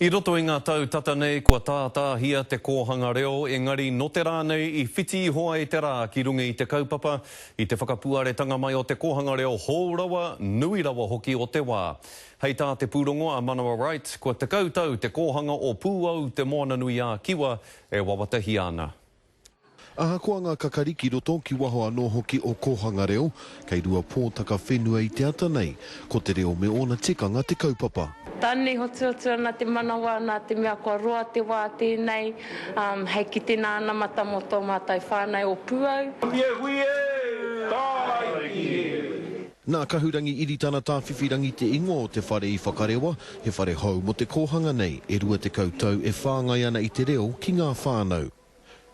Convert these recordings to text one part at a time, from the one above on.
I roto i ngā tau tata nei kua tātāhia te kōhanga reo, engari nō te rā nei i whiti iho ai te rā ki runga i te kaupapa, i te whakapuaretanga mai o te kōhanga reo hou rawa, nui rawa hoki o te wā. Hei tā te pūrongo a Manawa Wright, kua 10 tau te kōhanga o Pūau Te Moananui-ā-Kiwa e wawatahia ana. Ahakoa ngā kakari ki roto, ki waho anō hoki o Kōhanga Reo, kei Ruapōtaka whenua i te ata nei, ko te reo me ōna tikanga te kaupapa. Tane hotuhotu ana te manawa nā te mea kua roa te wā tēnei, hei kite nā anamata mō tō mātou whānau o Pūau. Hui e hui e, tāiki e. Nā Kahurangi Iritana Tāwhiwhirangi te ingoa o te whare i whakarewa, he whare hou mō te kōhanga nei, e 20 tau e whāngai ana i te reo ki ngā whānau.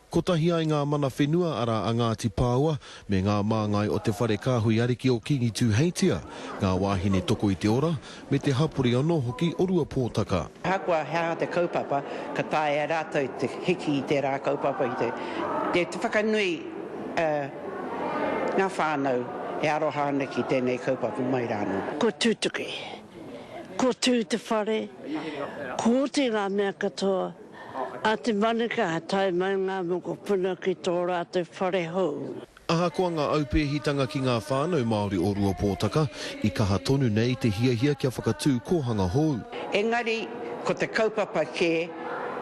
Kotahi ai ngā mana whenua arā a Ngāti Pāoa me ngā māngai o te whare kāhui ariki o Kīngi Tūheitia, ngā wāhine toko i te ora, me te hapori anō hoki o Ruapōtaka. Ahakoa he aha te kaupapa, ka taea e rātou te hiki i tērā kaupapa i te te whakanui ngā whānau e aroha ana ki tēnei kaupapa mai rānō. Kua tutuki, kua tū te whare, kua oti ngā mea katoa, A te manuka ka tae mai ngā mokopuna ki tō rātou whare hou. Ahakoa ngā aupēhitanga ki ngā whānau Māori o Ruapōtaka, i kaha tonu nei te hiahia kia whakatū kōhanga hou. Engari, ko te kaupapa kē,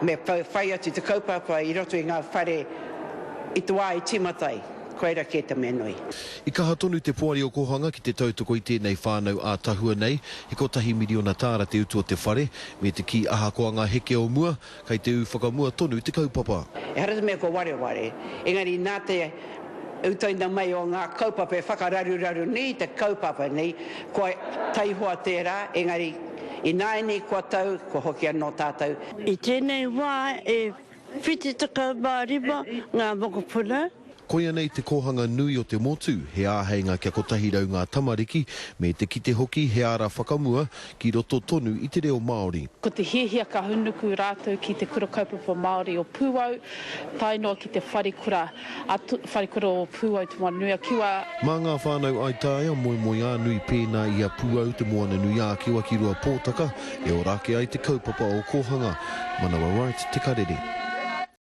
me whai atu te kaupapa i roto i ngā whare i te wā i tīmata ai, koira kē te mea nui. I kaha tonu te Poari o Kōhanga ki te tautoko i tēnei whānau ātahua nei, he kotahi miriona tāra te utu o te whare, me te kī ahakoa ngā heke o mua, kei te ū whakamua tonu te kaupapa. Ehara te mea kua wareware, engari nā te utaina mai o ngā kaupapa e whakararuraru nei te kaupapa nei, kua taihoa tērā, engari ināianei kua tau, kua hoki anō tātou. I tēnei wā e 75 ngā mokopuna. Koia nei te kōhanga nui o te motu, he āheinga kia 100 ngā tamariki, me te kite hoki he ara whakamua ki roto tonu i te reo Māori. Ko te hiahia ka hūnuku rātou ki Te Kura Kaupapa Māori o Pūau, tae noa ki te wharekura, a Wharekura o Pūau Te Moananui-a-Kiwa. Mā ngā whānau aitaia moemoeā nui pēnā i a Pūau Te Moananui-a-Kiwa ki Ruapōtaka e ora ake ai te kaupapa o Kōhanga. Manawa Wright, Te Karere.